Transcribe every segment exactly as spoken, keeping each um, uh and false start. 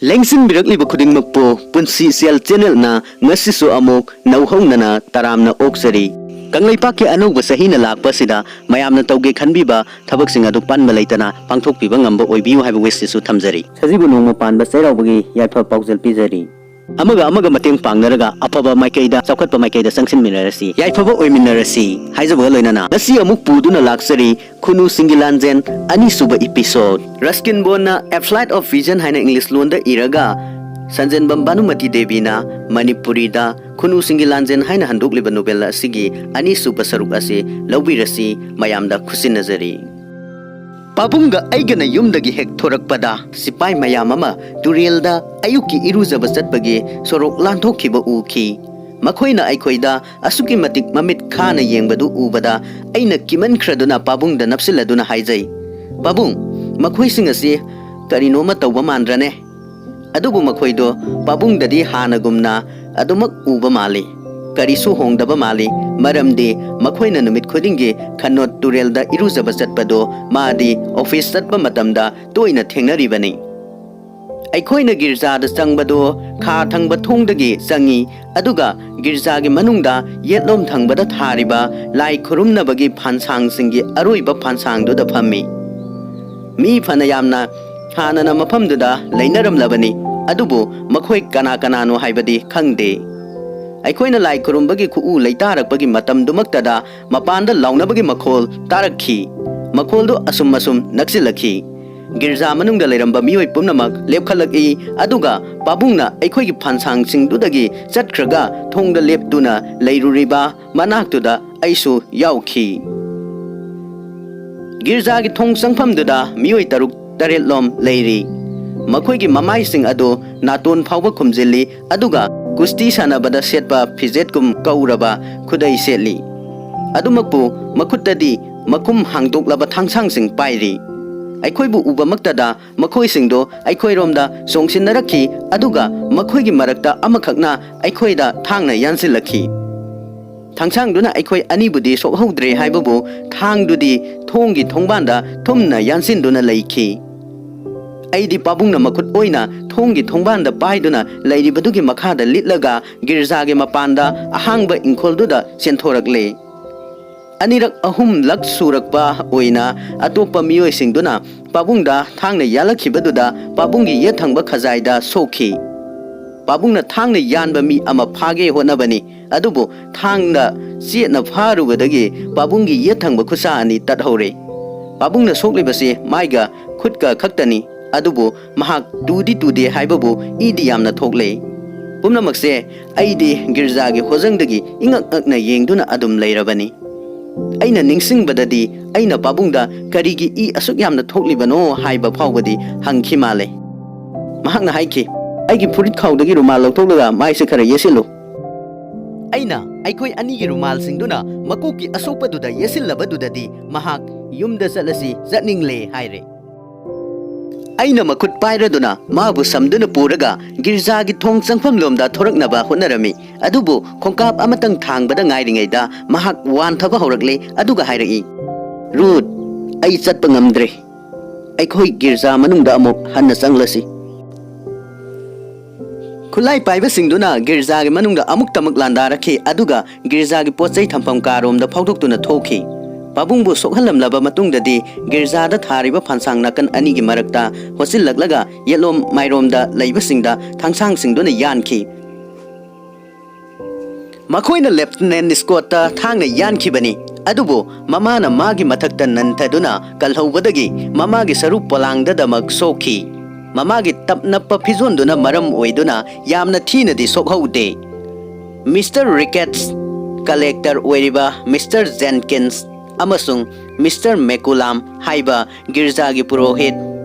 ꯂꯦꯡꯁꯤꯟꯕꯤꯔꯛꯂꯤꯕ ꯈꯨꯗꯤꯡꯃꯛꯄꯨ ꯄꯨꯟꯁꯤ ꯏꯆꯦꯜ ꯆꯦꯅꯦꯜꯅ ꯉꯁꯤꯁꯨ ꯑꯃꯨꯛ ꯅꯧꯍꯧꯅꯅ ꯇꯔꯥꯝꯅ ꯑꯣꯛꯆꯔꯤ꯫ ꯀꯪꯂꯩꯄꯥꯛꯀꯤ ꯑꯅꯧꯕ ꯆꯍꯤꯅ ꯂꯥꯛꯄ ꯑꯁꯤꯗ ꯃꯌꯥꯝꯅ ꯇꯧꯒꯦ ꯈꯟꯕꯤꯕ ꯊꯕꯛꯁꯤꯡ ꯑꯗꯨ ꯄꯟꯕ ꯂꯩꯇꯅ ꯄꯥꯡꯊꯣꯛꯄꯤꯕ ꯉꯝꯕ ꯑꯣꯏꯕꯤꯌꯨ ꯍꯥꯏꯕ ꯋꯤꯁꯁꯤꯁꯨ ꯊꯝꯖꯔꯤ꯫ ꯁꯖꯤꯕꯨ ꯅꯣꯡꯃ ꯄꯥꯟꯕ ꯆꯩꯔꯥꯎꯕꯒꯤ ꯌꯥꯏꯐ ꯄꯥꯎꯖꯦꯜ ꯄꯤꯖꯔꯤ꯫ ꯑꯃꯒ ꯑꯃꯒ ꯃꯇꯦꯡ ꯄꯥꯡꯅꯔꯒ ꯑꯐꯕ ꯃꯥꯏꯀꯩꯗ, ꯆꯥꯎꯈꯠꯄ ꯃꯥꯏꯀꯩꯗ ꯆꯪꯁꯤꯟꯃꯤꯟꯅꯔꯁꯤ, ꯌꯥꯏꯐꯕ ꯑꯣꯏꯃꯤꯟꯅꯔꯁꯤ ꯍꯥꯏꯖꯕꯒ ꯂꯣꯏꯅꯅ ꯉꯁꯤ ꯑꯃꯨꯛ ꯄꯨꯗꯨꯅ ꯂꯥꯛꯆꯔꯤ ꯈꯨꯅꯨꯁꯤꯡꯒꯤ ꯂꯥꯟꯖꯦꯟ ꯑꯅꯤꯁꯨꯕ episode꯫ ꯔꯁꯀꯤꯟ ꯕꯣꯟꯅ A Flight of Vision ꯍꯥꯏꯅ English ꯂꯣꯟꯗ ꯏꯔꯒ ꯁꯟꯖꯦꯟꯕꯝ ꯚꯥꯅꯨꯃꯇꯤ ꯗꯦꯕꯤꯅ ꯃꯅꯤꯄꯨꯔꯤꯗ ꯈꯨꯅꯨꯁꯤꯡꯒꯤ ꯂꯥꯟꯖꯦꯟ ꯍꯥꯏꯅ ꯍꯟꯗꯣꯛꯂꯤꯕ ꯅꯣꯕꯦꯜ ꯑꯁꯤꯒꯤ ꯑꯅꯤꯁꯨꯕ ꯁꯔꯨꯛ ꯑꯁꯤ ꯂꯧꯕꯤꯔꯁꯤ꯫ ꯃꯌꯥꯝꯗ ꯈꯨꯠꯁꯤꯟꯅꯖꯔꯤ꯫ ꯄꯥꯕꯨꯡꯒ ꯑꯩꯒꯅ ꯌꯨꯝꯗꯒꯤ ꯍꯦꯛ ꯊꯣꯔꯛꯄꯗ ꯁꯤꯄꯥꯏ ꯃꯌꯥꯝ ꯑꯃ ꯇꯨꯔꯦꯜꯗ ꯑꯌꯨꯛꯀꯤ ꯏꯔꯨꯖꯕ ꯆꯠꯄꯒꯤ ꯁꯣꯔꯣꯛ ꯂꯥꯟꯊꯣꯛꯈꯤꯕ ꯎꯈꯤ꯫ ꯃꯈꯣꯏꯅ ꯑꯩꯈꯣꯏꯗ ꯑꯁꯨꯛꯀꯤ ꯃꯇꯤꯛ ꯃꯃꯤꯠ ꯈꯥꯅ ꯌꯦꯡꯕꯗꯨ ꯎꯕꯗ ꯑꯩꯅ ꯀꯤꯃꯟꯈ꯭ꯔꯗꯨꯅ ꯄꯥꯕꯨꯡꯗ ꯅꯞꯁꯤꯜꯂꯗꯨꯅ ꯍꯥꯏꯖꯩ, "ꯄꯥꯕꯨꯡ, ꯃꯈꯣꯏꯁꯤꯡ ꯑꯁꯤ ꯀꯔꯤꯅꯣꯃ ꯇꯧꯕ ꯃꯥꯟꯗ꯭ꯔꯅꯦ?" ꯑꯗꯨꯕꯨ ꯃꯈꯣꯏꯗꯣ ꯄꯥꯕꯨꯡꯗꯗꯤ ꯍꯥꯟꯅꯒꯨꯝꯅ ꯑꯗꯨꯃꯛ ꯎꯕ ꯃꯥꯜꯂꯤ꯫ ꯀꯔꯤꯁꯨ ꯍꯣꯡꯗꯕ ꯃꯥꯜꯂꯤ, ꯃꯔꯝꯗꯤ ꯃꯈꯣꯏꯅ ꯅꯨꯃꯤꯠ ꯈꯨꯗꯤꯡꯒꯤ ꯈꯟꯅꯣꯠ ꯇꯨꯔꯦꯜꯗ ꯏꯔꯨꯖꯕ ꯆꯠꯄꯗꯣ ꯃꯥꯗꯤ ꯑꯣꯐꯤꯁ ꯆꯠꯄ ꯃꯇꯝꯗ ꯇꯣꯏꯅ ꯊꯦꯡꯅꯔꯤꯕꯅꯤ꯫ ꯑꯩꯈꯣꯏꯅ ꯒꯤꯔꯖꯥꯗ ꯆꯪꯕꯗꯣ ꯈꯥ ꯊꯪꯕ ꯊꯣꯡꯗꯒꯤ ꯆꯪꯏ, ꯑꯗꯨꯒ ꯒꯤꯔꯖꯥꯒꯤ ꯃꯅꯨꯡꯗ ꯌꯦꯠꯂꯣꯝ ꯊꯪꯕꯗ ꯊꯥꯔꯤꯕ ꯂꯥꯏ ꯈꯨꯔꯨꯝꯅꯕꯒꯤ ꯐꯥꯟꯁꯥꯡꯁꯤꯡꯒꯤ ꯑꯔꯣꯏꯕ ꯐꯥꯟꯁꯥꯡꯗꯨꯗ ꯐꯝꯃꯤ꯫ ꯃꯤ ꯐꯅ ꯌꯥꯝꯅ ꯍꯥꯟꯅꯅ ꯃꯐꯝꯗꯨꯗ ꯂꯩꯅꯔꯝꯂꯕꯅꯤ, ꯑꯗꯨꯕꯨ ꯃꯈꯣꯏ ꯀꯅꯥ ꯀꯅꯥꯅꯣ ꯍꯥꯏꯕꯗꯤ ꯈꯪꯗꯦ꯫ ꯑꯩꯈꯣꯏꯅ ꯂꯥꯏ ꯈꯨꯔꯨꯝꯕꯒꯤ ꯈꯨꯎ ꯂꯩꯇꯥꯔꯛꯄꯒꯤ ꯃꯇꯝꯗꯨꯃꯛꯇꯗ ꯃꯄꯥꯟꯗ ꯂꯥꯎꯅꯕꯒꯤ ꯃꯈꯣꯜ ꯇꯥꯔꯛꯈꯤ꯫ ꯃꯈꯣꯜꯗꯨ ꯑꯁꯨꯝ ꯑꯁꯨꯝ ꯅꯛꯁꯤꯜꯂꯛꯈꯤ꯫ ꯒꯤꯔꯖꯥ ꯃꯅꯨꯡꯗ ꯂꯩꯔꯝꯕ ꯃꯤꯑꯣꯏ ꯄꯨꯝꯅꯃꯛ ꯂꯦꯞꯈꯠꯂꯛꯏ, ꯑꯗꯨꯒ ꯄꯥꯕꯨꯡꯅ ꯑꯩꯈꯣꯏꯒꯤ ꯐꯥꯟꯁꯥꯡꯁꯤꯡꯗꯨꯗꯒꯤ ꯆꯠꯈ꯭ꯔꯒ ꯊꯣꯡꯗ ꯂꯦꯞꯇꯨꯅ ꯂꯩꯔꯨꯔꯤꯕ ꯃꯅꯥꯛꯇꯨꯗ ꯑꯩꯁꯨ ꯌꯥꯎꯈꯤ꯫ ꯒꯤꯔꯖꯥꯒꯤ ꯊꯣꯡ ꯆꯪꯐꯝꯗꯨꯗ ꯃꯤꯑꯣꯏ ꯇꯔꯨꯛ ꯇꯔꯦꯠꯂꯣꯝ ꯂꯩꯔꯤ꯫ ꯃꯈꯣꯏꯒꯤ ꯃꯃꯥꯏꯁꯤꯡ ꯑꯗꯨ ꯅꯥꯇꯣꯟ ꯐꯥꯎꯕ ꯈꯨꯝꯖꯤꯜꯂꯤ, ꯑꯗꯨꯒ ꯀꯨꯁꯇꯤ ꯁꯥꯟꯅꯕꯗ ꯁꯦꯠꯄ ꯐꯤꯖꯦꯠꯀꯨꯝ ꯀꯧꯔꯕ ꯈꯨꯗꯩ ꯁꯦꯠꯂꯤ꯫ ꯑꯗꯨꯃꯛꯄꯨ ꯃꯈꯨꯠꯇꯗꯤ ꯃꯈꯨꯝ ꯍꯥꯡꯗꯣꯛꯂꯕ ꯊꯥꯡꯁꯥꯡꯁꯤꯡ ꯄꯥꯏꯔꯤ꯫ ꯑꯩꯈꯣꯏꯕꯨ ꯎꯕꯃꯛꯇꯗ ꯃꯈꯣꯏꯁꯤꯡꯗꯣ ꯑꯩꯈꯣꯏꯔꯣꯝꯗ ꯆꯣꯡꯁꯤꯟꯅꯔꯛꯈꯤ, ꯑꯗꯨꯒ ꯃꯈꯣꯏꯒꯤ ꯃꯔꯛꯇ ꯑꯃꯈꯛꯅ ꯑꯩꯈꯣꯏꯗ ꯊꯥꯡꯅ ꯌꯥꯟꯁꯤꯜꯂꯛꯈꯤ꯫ ꯊꯥꯡꯁꯥꯡꯗꯨꯅ ꯑꯩꯈꯣꯏ ꯑꯅꯤꯕꯨꯗꯤ ꯁꯣꯛꯍꯧꯗ꯭ꯔꯦ ꯍꯥꯏꯕꯕꯨ, ꯊꯥꯡꯗꯨꯗꯤ ꯊꯣꯡꯒꯤ ꯊꯣꯡꯕꯥꯟꯗ ꯊꯨꯝꯅ ꯌꯥꯟꯁꯤꯟꯗꯨꯅ ꯂꯩꯈꯤ꯫ ꯑꯩꯗꯤ ꯄꯥꯕꯨꯡꯅ ꯃꯈꯨꯠ ꯑꯣꯏꯅ ꯊꯣꯡꯒꯤ ꯊꯣꯡꯕꯥꯟꯗ ꯄꯥꯏꯗꯨꯅ ꯂꯩꯔꯤꯕꯗꯨꯒꯤ ꯃꯈꯥꯗ ꯂꯤꯠꯂꯒ ꯒꯤꯔꯖꯥꯒꯤ ꯃꯄꯥꯟꯗ ꯑꯍꯥꯡꯕ ꯏꯪꯈꯣꯜꯗꯨꯗ ꯆꯦꯟꯊꯣꯔꯛꯂꯦ꯫ ꯑꯅꯤꯔꯛ ꯑꯍꯨꯝꯂꯛ ꯁꯨꯔꯛꯄ ꯑꯣꯏꯅ ꯑꯇꯣꯞꯄ ꯃꯤꯑꯣꯏꯁꯤꯡꯗꯨꯅ ꯄꯥꯕꯨꯡꯗ ꯊꯥꯡꯅ ꯌꯥꯜꯂꯛꯈꯤꯕꯗꯨꯗ ꯄꯥꯕꯨꯡꯒꯤ ꯌꯦꯠ ꯊꯪꯕ ꯈꯖꯥꯏꯗ ꯁꯣꯛꯈꯤ꯫ ꯄꯥꯕꯨꯡꯅ ꯊꯥꯡꯅ ꯌꯥꯟꯕ ꯃꯤ ꯑꯃ ꯐꯥꯒꯦ ꯍꯣꯠꯅꯕꯅꯤ, ꯑꯗꯨꯕꯨ ꯊꯥꯡꯅ ꯆꯦꯠꯅ ꯐꯥꯔꯨꯕꯗꯒꯤ ꯄꯥꯕꯨꯡꯒꯤ ꯌꯦꯠ ꯊꯪꯕ ꯈꯨꯠꯁꯥ ꯑꯅꯤ ꯇꯠꯍꯧꯔꯦ꯫ ꯄꯥꯕꯨꯡꯅ ꯁꯣꯛꯂꯤꯕꯁꯤ ꯃꯥꯏꯒ ꯈꯨꯠꯀ ꯈꯛꯇꯅꯤ, ꯑꯗꯨꯕꯨ ꯃꯍꯥꯛ ꯇꯨꯗꯤ ꯇꯨꯗꯦ ꯍꯥꯏꯕꯕꯨ ꯏꯗꯤ ꯌꯥꯝꯅ ꯊꯣꯛꯂꯦ꯫ ꯄꯨꯝꯅꯃꯛꯁꯦ ꯑꯩꯗꯤ ꯒꯤꯔꯖꯥꯒꯤ ꯍꯣꯖꯪꯗꯒꯤ ꯏꯉꯛ ꯉꯛꯅ ꯌꯦꯡꯗꯨꯅ ꯑꯗꯨꯝ ꯂꯩꯔꯕꯅꯤ꯫ ꯑꯩꯅ ꯅꯤꯡꯁꯤꯡꯕꯗꯗꯤ ꯑꯩꯅ ꯄꯥꯕꯨꯡꯗ ꯀꯔꯤꯒꯤ ꯏ ꯑꯁꯨꯛ ꯌꯥꯝꯅ ꯊꯣꯛꯂꯤꯕꯅꯣ ꯍꯥꯏꯕ ꯐꯥꯎꯕꯗꯤ ꯍꯪꯈꯤ ꯃꯥꯜꯂꯦ꯫ ꯃꯍꯥꯛꯅ ꯍꯥꯏꯈꯤ, "ꯑꯩꯒꯤ ꯐꯨꯔꯤꯠ ꯈꯥꯎꯗꯒꯤ ꯔꯨꯃꯥꯜ ꯂꯧꯊꯣꯛꯂꯒ ꯃꯥꯏꯁꯦ ꯈꯔ ꯌꯦꯠꯁꯤꯜꯂꯨ"꯫ ꯑꯩꯅ ꯑꯩꯈꯣꯏ ꯑꯅꯤꯒꯤ ꯔꯨꯃꯥꯜꯁꯤꯡꯗꯨꯅ ꯃꯀꯣꯛꯀꯤ ꯑꯁꯣꯛꯄꯗꯨꯗ ꯌꯦꯠꯁꯤꯜꯂꯕꯗꯨꯗꯗꯤ ꯃꯍꯥꯛ "ꯌꯨꯝꯗ ꯆꯠꯂꯁꯤ, ꯆꯠꯅꯤꯡꯂꯦ" ꯍꯥꯏꯔꯦ꯫ ꯑꯩꯅ ꯃꯈꯨꯠ ꯄꯥꯏꯔꯗꯨꯅ ꯃꯥꯕꯨ ꯁꯝꯗꯨꯅ ꯄꯨꯔꯒ ꯒꯤꯔꯖꯥꯒꯤ ꯊꯣꯡ ꯆꯪꯐꯝ ꯂꯣꯝꯗ ꯊꯣꯔꯛꯅꯕ ꯍꯣꯠꯅꯔꯝꯃꯤ꯫ ꯑꯗꯨꯕꯨ ꯈꯣꯡꯀꯥꯞ ꯑꯃꯇꯪ ꯊꯥꯡꯕꯗ ꯉꯥꯏꯔꯤꯉꯩꯗ ꯃꯍꯥꯛ ꯋꯥꯟꯊꯕ ꯍꯧꯔꯛꯂꯦ, ꯑꯗꯨꯒ ꯍꯥꯏꯔꯛꯏ, "ꯔꯨꯠ, ꯑꯩ ꯆꯠꯄ ꯉꯝꯗ꯭ꯔꯦ꯫ ꯑꯩꯈꯣꯏ ꯒꯤꯔꯖꯥ ꯃꯅꯨꯡꯗ ꯑꯃꯨꯛ ꯍꯟꯅ ꯆꯪꯂꯁꯤ"꯫ ꯈꯨꯠꯂꯥꯏ ꯄꯥꯏꯕꯁꯤꯡꯗꯨꯅ ꯒꯤꯔꯖꯥꯒꯤ ꯃꯅꯨꯡꯗ ꯑꯃꯨꯛꯇꯃꯛ ꯂꯥꯟꯗꯥꯔꯛꯈꯤ, ꯑꯗꯨꯒ ꯒꯤꯔꯖꯥꯒꯤ ꯄꯣꯠ ꯆꯩ ꯊꯝꯐꯝ ꯀꯥꯔꯣꯝꯗ ꯐꯥꯎꯗꯣꯛꯇꯨꯅ ꯊꯣꯛꯈꯤ꯫ ꯄꯥꯕꯨꯡꯕꯨ ꯁꯣꯛꯍꯜꯂꯝꯂꯕ ꯃꯇꯨꯡꯗꯗꯤ ꯒꯤꯔꯖꯥꯗ ꯊꯥꯔꯤꯕ ꯐꯥꯟꯁꯥꯡ ꯅꯥꯀꯟ ꯑꯅꯤꯒꯤ ꯃꯔꯛꯇ ꯍꯣꯠꯆꯤꯜꯂꯛꯂꯒ ꯌꯦꯠꯂꯣꯝ ꯃꯥꯏꯔꯣꯝꯗ ꯂꯩꯕꯁꯤꯡꯗ ꯊꯥꯡꯁꯥꯡꯁꯤꯡꯗꯨꯅ ꯌꯥꯟꯈꯤ꯫ ꯃꯈꯣꯏꯅ ꯂꯦꯐꯇꯤꯅꯦꯟ ꯁ꯭ꯀꯣꯠꯇ ꯊꯥꯡꯅ ꯌꯥꯟꯈꯤꯕꯅꯤ, ꯑꯗꯨꯕꯨ ꯃꯃꯥꯅ ꯃꯥꯒꯤ ꯃꯊꯛꯇ ꯅꯟꯊꯗꯨꯅ ꯀꯜꯍꯧꯕꯗꯒꯤ ꯃꯃꯥꯒꯤ ꯁꯔꯨ ꯄꯣꯂꯥꯡꯗꯗꯃꯛ ꯁꯣꯛꯈꯤ꯫ ꯃꯃꯥꯒꯤ ꯇꯞ ꯅꯞꯄ ꯐꯤꯖꯣꯟꯗꯨꯅ ꯃꯔꯝ ꯑꯣꯏꯗꯨꯅ ꯌꯥꯝꯅ ꯊꯤꯅꯗꯤ ꯁꯣꯛꯍꯧꯗꯦ꯫ ꯃꯤꯁꯇꯔ ꯔꯤꯀꯦꯠꯁ, ꯀꯂꯦꯛꯇꯔ ꯑꯣꯏꯔꯤꯕ ꯃꯤꯁꯇꯔ ꯖꯦꯟꯀꯤꯟꯁ ꯑꯃꯁꯨꯡ ꯃꯤꯁꯇꯔ ꯃꯦꯀꯨꯂꯥꯝ ꯍꯥꯏꯕ ꯒꯤꯔꯖꯥꯒꯤ ꯄꯨꯔꯣꯍꯤꯠ,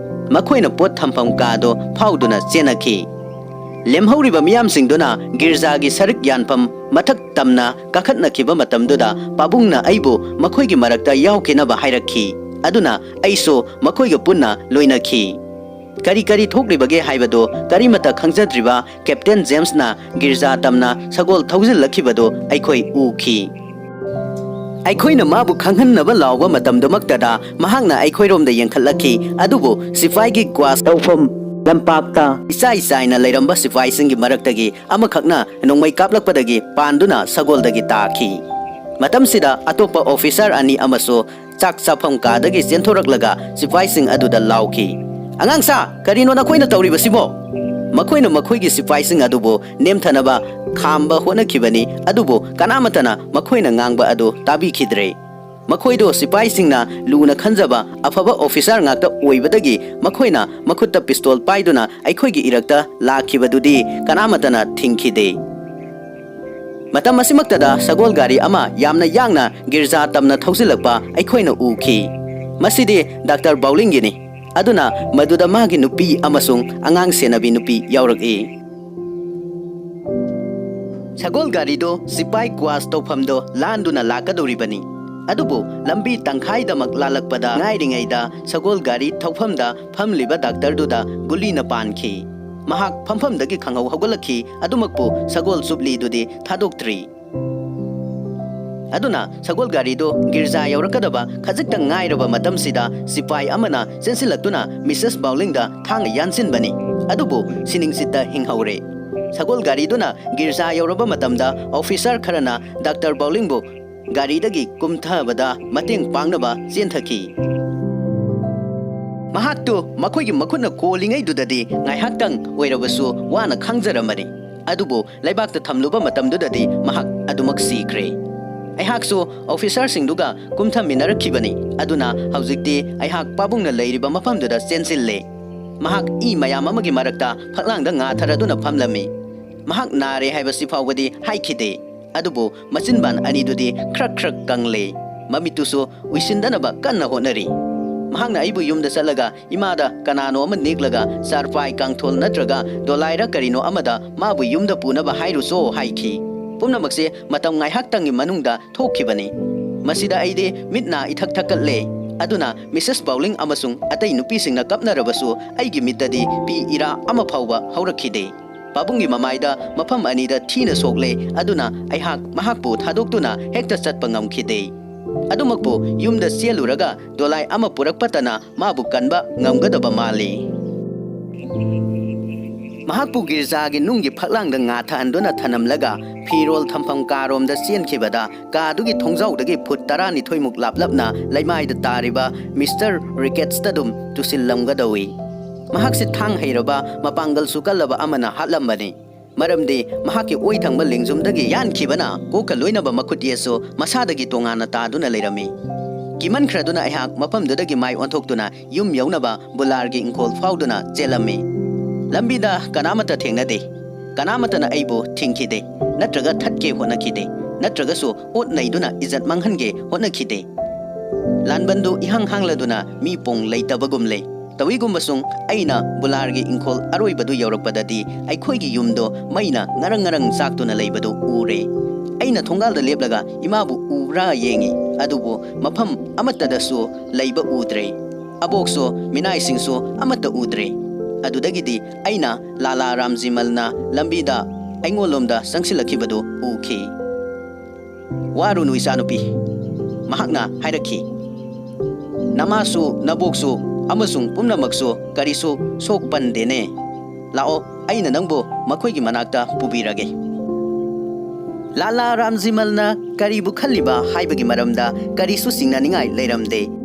ꯃꯈꯣꯏꯅ ꯄꯣꯠ ꯊꯝꯐꯝ ꯀꯥꯗꯣ ꯐꯥꯎꯗꯨꯅ ꯆꯦꯟꯅꯈꯤ꯫ ꯂꯦꯝꯍꯧꯔꯤꯕ ꯃꯤꯌꯥꯝꯁꯤꯡꯗꯨꯅ ꯒꯤꯔꯖꯥꯒꯤ ꯁꯔꯨꯛ ꯌꯥꯟꯐꯝ ꯃꯊꯛ ꯇꯝꯅ ꯀꯥꯈꯠꯅꯈꯤꯕ ꯃꯇꯝꯗꯨꯗ ꯄꯥꯕꯨꯡꯅ ꯑꯩꯕꯨ ꯃꯈꯣꯏꯒꯤ ꯃꯔꯛꯇ ꯌꯥꯎꯈꯤꯅꯕ ꯍꯥꯏꯔꯛꯈꯤ꯫ ꯑꯗꯨꯅ ꯑꯩꯁꯨ ꯃꯈꯣꯏꯒ ꯄꯨꯟꯅ ꯂꯣꯏꯅꯈꯤ꯫ ꯀꯔꯤ ꯀꯔꯤ ꯊꯣꯛꯂꯤꯕꯒꯦ ꯍꯥꯏꯕꯗꯨ ꯀꯔꯤꯃꯠꯇ ꯈꯪꯖꯗ꯭ꯔꯤꯕ ꯀꯦꯞꯇꯦꯟ ꯖꯦꯝꯁꯅ ꯒꯤꯔꯖꯥ ꯇꯝꯅ ꯁꯒꯣꯜ ꯊꯧꯖꯤꯜꯂꯛꯈꯤꯕꯗꯨ ꯑꯩꯈꯣꯏ ꯎꯈꯤ꯫ ꯑꯩꯈꯣꯏꯅ ꯃꯥꯕꯨ ꯈꯪꯍꯟꯅꯕ ꯂꯥꯎꯕ ꯃꯇꯝꯗꯨꯃꯛꯇꯗ ꯃꯍꯥꯛꯅ ꯑꯩꯈꯣꯏꯔꯣꯝꯗ ꯌꯦꯡꯈꯠꯂꯛꯈꯤ, ꯑꯗꯨꯕꯨ ꯁꯤꯐꯥꯏꯒꯤ ꯀ꯭ꯋꯥꯁ ꯇꯧꯐꯝ ꯂꯝꯄꯥꯛꯇ ꯏꯆꯥꯏ ꯆꯥꯏꯅ ꯂꯩꯔꯝꯕ ꯁꯤꯐꯥꯏꯁꯤꯡꯒꯤ ꯃꯔꯛꯇꯒꯤ ꯑꯃꯈꯛꯅ ꯅꯣꯡꯃꯩ ꯀꯥꯞꯂꯛꯄꯗꯒꯤ ꯄꯥꯟꯗꯨꯅ ꯁꯒꯣꯜꯗꯒꯤ ꯇꯥꯈꯤ꯫ ꯃꯇꯝꯁꯤꯗ ꯑꯇꯣꯞꯄ ꯑꯣꯐꯤꯁꯥꯔ ꯑꯅꯤ ꯑꯃꯁꯨ ꯆꯥꯛ ꯆꯥꯐꯝ ꯀꯥꯗꯒꯤ ꯆꯦꯟꯊꯣꯔꯛꯂꯒ ꯁꯤꯐꯥꯏꯁꯤꯡ ꯑꯗꯨꯗ ꯂꯥꯎꯈꯤ, "ꯑꯉꯥꯡꯁꯥ, ꯀꯔꯤꯅꯣ ꯅꯈꯣꯏꯅ ꯇꯧꯔꯤꯕꯁꯤꯕꯣ?" ꯃꯈꯣꯏꯅ ꯃꯈꯣꯏꯒꯤ ꯁꯤꯐꯥꯏꯁꯤꯡ ꯑꯗꯨꯕꯨ ꯅꯦꯝꯊꯅꯕ ꯈꯥꯝꯕ ꯍꯣꯠꯅꯈꯤꯕꯅꯤ, ꯑꯗꯨꯕꯨ ꯀꯅꯥꯃꯠꯇꯅ ꯃꯈꯣꯏꯅ ꯉꯥꯡꯕ ꯑꯗꯨ ꯇꯥꯕꯤꯈꯤꯗ꯭ꯔꯦ꯫ ꯃꯈꯣꯏꯗꯣ ꯁꯤꯐꯥꯏꯁꯤꯡꯅ ꯂꯨꯅ ꯈꯟꯖꯕ ꯑꯐꯕ ꯑꯣꯐꯤꯁꯥꯔ ꯉꯥꯛꯇ ꯑꯣꯏꯕꯗꯒꯤ ꯃꯈꯣꯏꯅ ꯃꯈꯨꯠꯇ ꯄꯤꯁꯇꯣꯜ ꯄꯥꯏꯗꯨꯅ ꯑꯩꯈꯣꯏꯒꯤ ꯏꯔꯛꯇ ꯂꯥꯛꯈꯤꯕꯗꯨꯗꯤ ꯀꯅꯥꯃꯠꯇꯅ ꯊꯤꯡꯈꯤꯗꯦ꯫ ꯃꯇꯝ ꯑꯁꯤꯃꯛꯇꯗ ꯁꯒꯣꯜ ꯒꯥꯔꯤ ꯑꯃ ꯌꯥꯝꯅ ꯌꯥꯡꯅ ꯒꯤꯔꯖꯥ ꯇꯝꯅ ꯊꯧꯖꯤꯜꯂꯛꯄ ꯑꯩꯈꯣꯏꯅ ꯎꯈꯤ꯫ ꯃꯁꯤꯗꯤ ꯗꯥꯛꯇꯔ ꯕꯥꯎꯂꯤꯡꯒꯤꯅꯤ꯫ ꯑꯗꯨꯅ ꯃꯗꯨꯗ ꯃꯥꯒꯤ ꯅꯨꯄꯤ ꯑꯃꯁꯨꯡ ꯑꯉꯥꯡ ꯁꯦꯟꯅꯕꯤ ꯅꯨꯄꯤ ꯌꯥꯎꯔꯛꯏ꯫ ꯁꯒꯣꯜ ꯒꯥꯔꯤꯗꯨ ꯁꯤꯄꯥꯏ ꯀ꯭ꯋꯥꯁ ꯇꯧꯐꯝꯗꯣ ꯂꯥꯟꯗꯨꯅ ꯂꯥꯛꯀꯗꯧꯔꯤꯕꯅꯤ꯫ ꯑꯗꯨꯕꯨ ꯂꯝꯕꯤ ꯇꯪꯈꯥꯏꯗꯃꯛ ꯂꯥꯜꯂꯛꯄꯗ ꯉꯥꯏꯔꯤꯉꯩꯗ ꯁꯒꯣꯜ ꯒꯥꯔꯤ ꯊꯧꯐꯝꯗ ꯐꯝꯂꯤꯕ ꯗꯥꯛꯇꯔꯗꯨꯗ ꯒꯨꯂꯤꯅ ꯄꯥꯟꯈꯤ꯫ ꯃꯍꯥꯛ ꯐꯝꯐꯝꯗꯒꯤ ꯈꯪꯍꯧ ꯍꯧꯒꯠꯂꯛꯈꯤ, ꯑꯗꯨꯃꯛꯄꯨ ꯁꯒꯣꯜ ꯆꯨꯞꯂꯤꯗꯨꯗꯤ ꯊꯥꯗꯣꯛꯇ꯭ꯔꯤ꯫ ꯑꯗꯨꯅ ꯁꯒꯣꯜ ꯒꯥꯔꯤꯗꯨ ꯒꯤꯔꯖꯥ ꯌꯧꯔꯛꯀꯗꯕ ꯈꯖꯤꯛꯇ ꯉꯥꯏꯔꯕ ꯃꯇꯝꯁꯤꯗ ꯁꯤꯄꯥꯏ ꯑꯃꯅ ꯆꯦꯟꯁꯤꯜꯂꯛꯇꯨꯅ ꯃꯤꯁꯦꯁ ꯕꯥꯎꯂꯤꯡꯗ ꯊꯥꯡꯅ ꯌꯥꯟꯁꯤꯟꯕꯅꯤ, ꯑꯗꯨꯕꯨ ꯁꯤꯅꯤꯡꯆꯤꯠꯇ ꯍꯤꯡꯍꯧꯔꯦ꯫ ꯁꯒꯣꯜ ꯒꯥꯔꯤꯗꯨꯅ ꯒꯤꯔꯖꯥ ꯌꯧꯔꯕ ꯃꯇꯝꯗ ꯑꯣꯐꯤꯁꯥꯔ ꯈꯔꯅ ꯗꯥꯛꯇꯔ ꯕꯥꯎꯂꯤꯡꯕꯨ ꯒꯥꯔꯤꯗꯒꯤ ꯀꯨꯝꯊꯕꯗ ꯃꯇꯦꯡ ꯄꯥꯡꯅꯕ ꯆꯦꯟꯊꯈꯤ꯫ ꯃꯍꯥꯛꯇꯨ ꯃꯈꯣꯏꯒꯤ ꯃꯈꯨꯠꯅ ꯀꯣꯜꯂꯤꯉꯩꯗꯨꯗꯗꯤ ꯉꯥꯏꯍꯥꯛꯇꯪ ꯑꯣꯏꯔꯕꯁꯨ ꯋꯥꯅ ꯈꯥꯡꯖꯔꯝꯕꯅꯤ, ꯑꯗꯨꯕꯨ ꯂꯩꯕꯥꯛꯇ ꯊꯝꯂꯨꯕ ꯃꯇꯝꯗꯨꯗꯗꯤ ꯃꯍꯥꯛ ꯑꯗꯨꯃꯛ ꯁꯤꯈ꯭ꯔꯦ꯫ ꯑꯩꯍꯥꯛꯁꯨ ꯑꯣꯐꯤꯁꯥꯔꯁꯤꯡꯗꯨꯒ ꯀꯨꯝꯊꯃꯤꯟꯅꯔꯛꯈꯤꯕꯅꯤ, ꯑꯗꯨꯅ ꯍꯧꯖꯤꯛꯇꯤ ꯑꯩꯍꯥꯛ ꯄꯥꯕꯨꯡꯅ ꯂꯩꯔꯤꯕ ꯃꯐꯝꯗꯨꯗ ꯆꯦꯟꯁꯤꯜꯂꯦ꯫ ꯃꯍꯥꯛ ꯏ ꯃꯌꯥꯝ ꯑꯃꯒꯤ ꯃꯔꯛꯇ ꯐꯛꯂꯥꯡꯗ ꯉꯥꯊꯔꯗꯨꯅ ꯐꯝꯂꯝꯃꯤ꯫ ꯃꯍꯥꯛ ꯅꯥꯔꯦ ꯍꯥꯏꯕꯁꯤ ꯐꯥꯎꯕꯗꯤ ꯍꯥꯏꯈꯤꯗꯦ, ꯑꯗꯨꯕꯨ ꯃꯆꯤꯟꯕꯥꯟ ꯑꯅꯤꯗꯨꯗꯤ ꯈ꯭ꯔꯛ ꯈ꯭ꯔꯛ ꯀꯪꯂꯦ꯫ ꯃꯃꯤꯠꯇꯨꯁꯨ ꯎꯏꯁꯤꯟꯗꯅꯕ ꯀꯟꯅ ꯍꯣꯠꯅꯔꯤ꯫ ꯃꯍꯥꯛꯅ ꯑꯩꯕꯨ ꯌꯨꯝꯗ ꯆꯠꯂꯒ ꯏꯃꯥꯗ ꯀꯅꯥꯅꯣ ꯑꯃ ꯅꯦꯛꯂꯒ ꯆꯥꯔꯄꯥꯏ, ꯀꯥꯡꯊꯣꯜ ꯅꯠꯇ꯭ꯔꯒ ꯗꯣꯂꯥꯏꯔ ꯀꯔꯤꯅꯣ ꯑꯃꯗ ꯃꯥꯕꯨ ꯌꯨꯝꯗ ꯄꯨꯅꯕ ꯍꯥꯏꯔꯨꯆꯣ ꯍꯥꯏꯈꯤ꯫ ꯄꯨꯝꯅꯃꯛꯁꯦ ꯃꯇꯝ ꯉꯥꯏꯍꯥꯛꯇꯪꯒꯤ ꯃꯅꯨꯡꯗ ꯊꯣꯛꯈꯤꯕꯅꯤ꯫ ꯃꯁꯤꯗ ꯑꯩꯗꯤ ꯃꯤꯠ ꯅꯥ ꯏꯊꯛ ꯊꯛꯀꯠꯂꯦ꯫ ꯑꯗꯨꯅ ꯃꯤꯁꯦꯁ ꯕꯥꯎꯂꯤꯡ ꯑꯃꯁꯨꯡ ꯑꯇꯩ ꯅꯨꯄꯤꯁꯤꯡꯅ ꯀꯞꯅꯔꯕꯁꯨ ꯑꯩꯒꯤ ꯃꯤꯠꯇꯗꯤ ꯄꯤ ꯏꯔꯥ ꯑꯃ ꯐꯥꯎꯕ ꯍꯧꯔꯛꯈꯤꯗꯦ꯫ ꯄꯥꯕꯨꯡꯒꯤ ꯃꯃꯥꯏꯗ ꯃꯐꯝ ꯑꯅꯤꯗ ꯊꯤꯅ ꯁꯣꯛꯂꯦ, ꯑꯗꯨꯅ ꯑꯩꯍꯥꯛ ꯃꯍꯥꯛꯄꯨ ꯊꯥꯗꯣꯛꯇꯨꯅ ꯍꯦꯛꯇ ꯆꯠꯄ ꯉꯝꯈꯤꯗꯦ꯫ ꯑꯗꯨꯃꯛꯄꯨ ꯌꯨꯝꯗ ꯆꯦꯜꯂꯨꯔꯒ ꯗꯣꯂꯥꯏ ꯑꯃ ꯄꯨꯔꯛꯄꯇꯅ ꯃꯥꯕꯨ ꯀꯟꯕ ꯉꯝꯒꯗꯕ ꯃꯥꯜꯂꯤ꯫ ꯃꯍꯥꯛꯄꯨ ꯒꯤꯔꯖꯥꯒꯤ ꯅꯨꯡꯒꯤ ꯐꯛꯂꯥꯡꯗ ꯉꯥꯊꯍꯟꯗꯨꯅ ꯊꯅꯝꯂꯒ ꯐꯤꯔꯣꯜ ꯊꯝꯐꯝ ꯀꯥꯔꯣꯝꯗ ꯆꯦꯟꯈꯤꯕꯗ, ꯀꯥꯗꯨꯒꯤ ꯊꯣꯡꯖꯥꯎꯗꯒꯤ ꯐꯨꯠ ꯇꯔꯥꯅꯤꯊꯣꯏꯃꯨꯛ ꯂꯥꯞꯂꯞꯅ ꯂꯩꯃꯥꯏꯗ ꯇꯥꯔꯤꯕ ꯃꯤꯁꯇꯔ ꯔꯤꯀꯦꯠꯁꯇ ꯑꯗꯨꯝ ꯇꯨꯁꯤꯜꯂꯝꯒꯗꯧꯏ꯫ ꯃꯍꯥꯛꯁꯦ ꯊꯥꯡ ꯍꯩꯔꯕ, ꯃꯄꯥꯡꯒꯜꯁꯨ ꯀꯜꯂꯕ ꯑꯃꯅ ꯍꯥꯠꯂꯝꯕꯅꯤ꯫ ꯃꯔꯝꯗꯤ ꯃꯍꯥꯛꯀꯤ ꯑꯣꯏ ꯊꯪꯕ ꯂꯦꯡꯖꯨꯝꯗꯒꯤ ꯌꯥꯟꯈꯤꯕꯅ ꯀꯣꯛꯀ ꯂꯣꯏꯅꯕ ꯃꯈꯨꯠ ꯌꯦꯠꯁꯨ ꯃꯁꯥꯗꯒꯤ ꯇꯣꯉꯥꯟꯅ ꯇꯥꯗꯨꯅ ꯂꯩꯔꯝꯃꯤ꯫ ꯀꯤꯃꯟꯈ꯭ꯔꯗꯨꯅ ꯑꯩꯍꯥꯛ ꯃꯐꯝꯗꯨꯗꯒꯤ ꯃꯥꯏ ꯑꯣꯟꯊꯣꯛꯇꯨꯅ ꯌꯨꯝ ꯌꯧꯅꯕ ꯕꯨꯂꯥꯔꯒꯤ ꯏꯪꯈꯣꯜ ꯐꯥꯎꯗꯨꯅ ꯆꯦꯜꯂꯝꯃꯤ꯫ ꯂꯝꯕꯤꯗ ꯀꯅꯥꯃꯠꯇ ꯊꯦꯡꯅꯗꯦ꯫ ꯀꯅꯥꯃꯠꯇꯅ ꯑꯩꯕꯨ ꯊꯤꯡꯈꯤꯗꯦ, ꯅꯠꯇ꯭ꯔꯒ ꯊꯠꯀꯦ ꯍꯣꯠꯅꯈꯤꯗꯦ, ꯅꯠꯇ꯭ꯔꯒꯁꯨ ꯑꯣꯠ ꯅꯩꯗꯨꯅ ꯏꯖꯠ ꯃꯥꯡꯍꯟꯒꯦ ꯍꯣꯠꯅꯈꯤꯗꯦ꯫ ꯂꯥꯟꯕꯟꯗꯨ ꯏꯍꯥꯡ ꯍꯥꯡꯂꯗꯨꯅ ꯃꯤ ꯄꯣꯡ ꯂꯩꯇꯕꯒꯨꯝ ꯂꯩ꯫ ꯇꯧꯏꯒꯨꯝꯕꯁꯨꯡ ꯑꯩꯅ ꯕꯨꯂꯥꯔꯒꯤ ꯏꯪꯈꯣꯜ ꯑꯔꯣꯏꯕꯗꯨ ꯌꯧꯔꯛꯄꯗꯗꯤ ꯑꯩꯈꯣꯏꯒꯤ ꯌꯨꯝꯗꯣ ꯃꯩꯅ ꯉꯔꯪ ꯉꯔꯪ ꯆꯥꯛꯇꯨꯅ ꯂꯩꯕꯗꯨ ꯎꯔꯦ꯫ ꯑꯩꯅ ꯊꯣꯡꯒꯥꯜꯗ ꯂꯦꯞꯂꯒ ꯏꯃꯥꯕꯨ ꯎꯕ꯭ꯔꯥ ꯌꯦꯡꯉꯤ, ꯑꯗꯨꯕꯨ ꯃꯐꯝ ꯑꯃꯠꯇꯗꯁꯨ ꯂꯩꯕ ꯎꯗ꯭ꯔꯦ꯫ ꯑꯕꯣꯛꯁꯨ, ꯃꯤꯅꯥꯏꯁꯤꯡꯁꯨ ꯑꯃꯠꯇ ꯎꯗ꯭ꯔꯦ꯫ ꯑꯗꯨꯗꯒꯤꯗꯤ ꯑꯩꯅ ꯂꯥꯂꯥ ꯔꯥꯝꯖꯤꯃꯜꯅ ꯂꯝꯕꯤꯗ ꯑꯩꯉꯣꯟꯂꯣꯝꯗ ꯆꯪꯁꯤꯜꯂꯛꯈꯤꯕꯗꯨ ꯎꯈꯤ꯫ "ꯋꯥꯔꯨꯅꯨ, ꯏꯆꯥꯅꯨꯄꯤ," ꯃꯍꯥꯛꯅ ꯍꯥꯏꯔꯛꯈꯤ꯫ "ꯅꯃꯥꯁꯨ, ꯅꯕꯣꯛꯁꯨ ꯑꯃꯁꯨꯡ ꯄꯨꯝꯅꯃꯛꯁꯨ ꯀꯔꯤꯁꯨ ꯁꯣꯛꯄꯟꯗꯦꯅꯦ꯫ ꯂꯥꯛꯑꯣ, ꯑꯩꯅ ꯅꯪꯕꯨ ꯃꯈꯣꯏꯒꯤ ꯃꯅꯥꯛꯇ ꯄꯨꯕꯤꯔꯒꯦ꯫" ꯂꯥꯂꯥ ꯔꯥꯝꯖꯤꯃꯜꯅ ꯀꯔꯤꯕꯨ ꯈꯜꯂꯤꯕ ꯍꯥꯏꯕꯒꯤ ꯃꯔꯝꯗ ꯀꯔꯤꯁꯨ ꯆꯤꯡꯅꯅꯤꯡꯉꯥꯏ ꯂꯩꯔꯝꯗꯦ꯫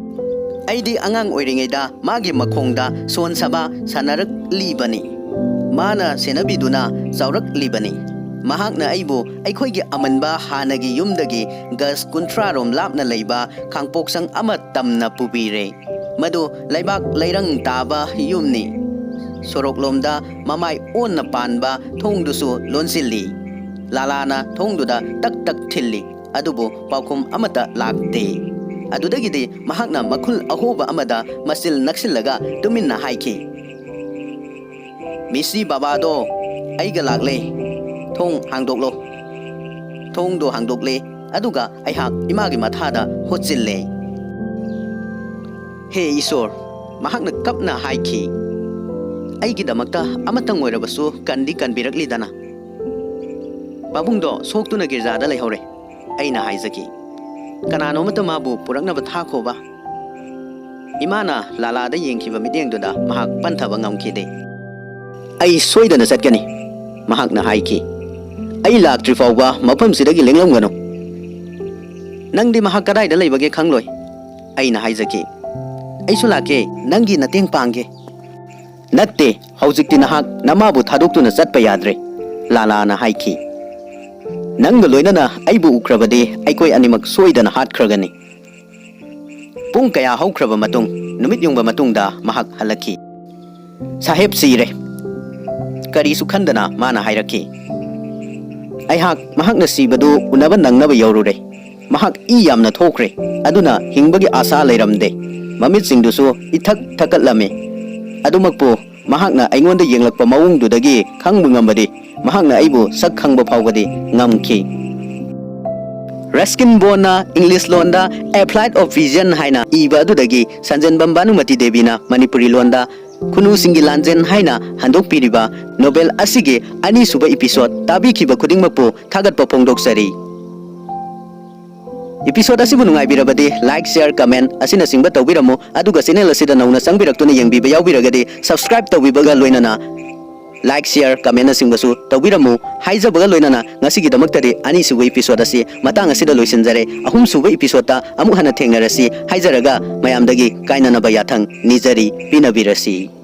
ꯑꯩꯗꯤ ꯑꯉꯥꯡ ꯑꯣꯏꯔꯤꯉꯩꯗ ꯃꯥꯒꯤ ꯃꯈꯣꯡꯗ ꯁꯣꯟ ꯁꯥꯕ ꯁꯥꯟꯅꯔꯛꯂꯤꯕꯅꯤ꯫ ꯃꯥꯅ ꯁꯦꯟꯅꯕꯤꯗꯨꯅ ꯆꯥꯎꯔꯛꯂꯤꯕꯅꯤ꯫ ꯃꯍꯥꯛꯅ ꯑꯩꯕꯨ ꯑꯩꯈꯣꯏꯒꯤ ꯑꯃꯟꯕ ꯍꯥꯟꯅꯒꯤ ꯌꯨꯝꯗꯒꯤ ꯒꯖ ꯀꯨꯟꯊ꯭ꯔꯥ ꯔꯣꯝ ꯂꯥꯞꯅ ꯂꯩꯕ ꯈꯥꯡꯄꯣꯛꯁꯪ ꯑꯃ ꯇꯝꯅ ꯄꯨꯕꯤꯔꯦ꯫ ꯃꯗꯨ ꯂꯩꯕꯥꯛ ꯂꯩꯔꯪ ꯇꯥꯕ ꯌꯨꯝꯅꯤ꯫ ꯁꯣꯔꯣꯛꯂꯣꯝꯗ ꯃꯃꯥꯏ ꯑꯣꯟꯅ ꯄꯥꯟꯕ ꯊꯣꯡꯗꯨꯁꯨ ꯂꯣꯟꯁꯤꯜꯂꯤ꯫ ꯂꯥꯂꯥꯅ ꯊꯣꯡꯗꯨꯗ ꯇꯛ ꯇꯛ ꯊꯤꯜꯂꯤ, ꯑꯗꯨꯕꯨ ꯄꯥꯎꯈꯨꯝ ꯑꯃꯠꯇ ꯂꯥꯛꯇꯦ꯫ ꯑꯗꯨꯗꯒꯤꯗꯤ ꯃꯍꯥꯛꯅ ꯃꯈꯨꯜ ꯑꯍꯣꯕ ꯑꯃꯗ ꯃꯆꯤꯜ ꯅꯛꯁꯤꯜꯂꯒ ꯇꯨꯃꯤꯟꯅ ꯍꯥꯏꯈꯤ, "ꯃꯤꯁꯤ ꯕꯥꯕꯥꯗꯣ, ꯑꯩꯒ ꯂꯥꯛꯂꯦ꯫ ꯊꯣꯡ ꯍꯥꯡꯗꯣꯛꯂꯣ꯫" ꯊꯣꯡꯗꯣ ꯍꯥꯡꯗꯣꯛꯂꯦ, ꯑꯗꯨꯒ ꯑꯩꯍꯥꯛ ꯏꯃꯥꯒꯤ ꯃꯊꯥꯗ ꯍꯣꯠꯆꯤꯜꯂꯦ꯫ "ꯍꯦ ꯏꯁꯣꯔ!" ꯃꯍꯥꯛꯅ ꯀꯞꯅ ꯍꯥꯏꯈꯤ꯫ ꯑꯩꯒꯤꯗꯃꯛꯇ ꯑꯃꯇꯪ ꯑꯣꯏꯔꯕꯁꯨ ꯀꯟꯗꯤ ꯀꯟꯕꯤꯔꯛꯂꯤꯗꯅ꯫ ꯄꯥꯕꯨꯡꯗꯣ ꯁꯣꯛꯇꯨꯅ ꯒꯤꯔꯖꯥꯗ ꯂꯩꯍꯧꯔꯦ, ꯑꯩꯅ ꯍꯥꯏꯖꯈꯤ꯫ ꯀꯅꯥꯅꯣꯃꯇ ꯃꯥꯕꯨ ꯄꯨꯔꯛꯅꯕ ꯊꯥꯈꯣꯕ꯫ ꯏꯃꯥꯅ ꯂꯥꯂꯥꯗ ꯌꯦꯡꯈꯤꯕ ꯃꯤꯠꯌꯦꯡꯗꯨꯗ ꯃꯍꯥꯛ ꯄꯟꯊꯕ ꯉꯝꯈꯤꯗꯦ꯫ "ꯑꯩ ꯁꯣꯏꯗꯅ ꯆꯠꯀꯅꯤ," ꯃꯍꯥꯛꯅ ꯍꯥꯏꯈꯤ꯫ "ꯑꯩ ꯂꯥꯛꯇ꯭ꯔꯤ ꯐꯥꯎꯕ ꯃꯐꯝꯁꯤꯗꯒꯤ ꯂꯦꯡꯂꯝꯒꯅꯨ꯫ ꯅꯪꯗꯤ ꯃꯍꯥꯛ ꯀꯗꯥꯏꯗ ꯂꯩꯕꯒꯦ ꯈꯪꯂꯣꯏ," ꯑꯩꯅ ꯍꯥꯏꯖꯈꯤ꯫ "ꯑꯩꯁꯨ ꯂꯥꯛꯀꯦ, ꯅꯪꯒꯤ ꯃꯇꯦꯡ ꯄꯥꯡꯒꯦ꯫" "ꯅꯠꯇꯦ, ꯍꯧꯖꯤꯛꯇꯤ ꯅꯍꯥꯛ ꯅꯃꯥꯕꯨ ꯊꯥꯗꯣꯛꯇꯨꯅ ꯆꯠꯄ ꯌꯥꯗ꯭ꯔꯦ," ꯂꯥꯂꯥꯅ ꯍꯥꯏꯈꯤ꯫ "ꯅꯪꯒ ꯂꯣꯏꯅꯅ ꯑꯩꯕꯨ ꯎꯈ꯭ꯔꯕꯗꯤ ꯑꯩꯈꯣꯏ ꯑꯅꯤꯃꯛ ꯁꯣꯏꯗꯅ ꯍꯥꯠꯈ꯭ꯔꯒꯅꯤ꯫" ꯄꯨꯡ ꯀꯌꯥ ꯍꯧꯈ꯭ꯔꯕ ꯃꯇꯨꯡ, ꯅꯨꯃꯤꯠ ꯌꯨꯡꯕ ꯃꯇꯨꯡꯗ ꯃꯍꯥꯛ ꯍꯜꯂꯛꯈꯤ꯫ "ꯁꯥꯍꯦꯕ ꯁꯤꯔꯦ," ꯀꯔꯤꯁꯨ ꯈꯟꯗꯅ ꯃꯥꯅ ꯍꯥꯏꯔꯛꯈꯤ꯫ ꯑꯩꯍꯥꯛ ꯃꯍꯥꯛꯅ ꯁꯤꯕꯗꯨ ꯎꯅꯕ ꯅꯪꯅꯕ ꯌꯧꯔꯨꯔꯦ꯫ ꯃꯍꯥꯛ ꯏ ꯌꯥꯝꯅ ꯊꯣꯛꯈ꯭ꯔꯦ, ꯑꯗꯨꯅ ꯍꯤꯡꯕꯒꯤ ꯑꯥꯁꯥ ꯂꯩꯔꯝꯗꯦ꯫ ꯃꯃꯤꯠꯁꯤꯡꯗꯨꯁꯨ ꯏꯊꯛ ꯊꯛꯀꯠꯂꯝꯃꯤ꯫ ꯑꯗꯨꯃꯛꯄꯨ ꯃꯍꯥꯛꯅ ꯑꯩꯉꯣꯟꯗ ꯌꯦꯡꯂꯛꯄ ꯃꯑꯣꯡꯗꯨꯗꯒꯤ ꯈꯪꯕ ꯉꯝꯕꯗꯤ ꯃꯍꯥꯛꯅ ꯑꯩꯕꯨ ꯁꯛ ꯈꯪꯕ ꯐꯥꯎꯕꯗꯤ ꯉꯝꯈꯤ꯫" ꯔꯁꯀꯤꯟ ꯕꯣꯟꯅ ꯏꯪꯂꯤꯁ ꯂꯣꯟꯗ A Flight of Vision ꯍꯥꯏꯅ ꯏꯕ ꯑꯗꯨꯗꯒꯤ ꯁꯟꯖꯦꯟꯕꯝ ꯚꯥꯅꯨꯃꯇꯤ ꯗꯦꯕꯤꯅ ꯃꯅꯤꯄꯨꯔꯤ ꯂꯣꯟꯗ ꯈꯨꯅꯨꯁꯤꯡꯒꯤ ꯂꯥꯟꯖꯦꯟ ꯍꯥꯏꯅ ꯍꯟꯗꯣꯛꯄꯤꯔꯤꯕ ꯅꯣꯕꯦꯜ ꯑꯁꯤꯒꯤ ꯑꯅꯤꯁꯨꯕ ꯏꯄꯤꯁꯣꯗ ꯇꯥꯕꯤꯈꯤꯕ ꯈꯨꯗꯤꯡꯃꯛꯄꯨ ꯊꯥꯒꯠꯄ ꯐꯣꯡꯗꯣꯛꯆꯔꯤ꯫ ꯏꯄꯤꯁꯣꯗ ꯑꯁꯤꯕꯨ ꯅꯨꯡꯉꯥꯏꯕꯤꯔꯕꯗꯤ like, share, comment ꯑꯁꯤꯅꯆꯤꯡꯕ ꯇꯧꯕꯤꯔꯝꯃꯨ, ꯑꯗꯨꯒ ꯆꯦꯅꯦꯜ ꯑꯁꯤꯗ ꯅꯧꯅ ꯆꯪꯕꯤꯔꯛꯇꯨꯅ ꯌꯦꯡꯕꯤꯕ ꯌꯥꯎꯕꯤꯔꯒꯗꯤ subscribe ꯇꯧꯕꯤꯕꯒ ꯂꯣꯏꯅꯅ like, share, commentꯅꯆꯤꯡꯕꯁꯨ ꯇꯧꯕꯤꯔꯝꯃꯨ ꯍꯥꯏꯖꯕꯒ ꯂꯣꯏꯅꯅ ꯉꯁꯤꯒꯤꯗꯃꯛꯇꯗꯤ ꯑꯅꯤꯁꯨꯕ ꯏꯄꯤꯁꯣꯗ ꯑꯁꯤ ꯃꯇꯥꯡ ꯑꯁꯤꯗ ꯂꯣꯏꯁꯤꯟꯖꯔꯦ꯫ ꯑꯍꯨꯝꯁꯨꯕ ꯏꯄꯤꯁꯣꯗꯇ ꯑꯃꯨꯛ ꯍꯟꯅ ꯊꯦꯡꯅꯔꯁꯤ ꯍꯥꯏꯖꯔꯒ ꯃꯌꯥꯝꯗꯒꯤ ꯀꯥꯏꯅꯅꯕ ꯌꯥꯊꯪ ꯅꯤꯖꯔꯤ, ꯄꯤꯅꯕꯤꯔꯁꯤ꯫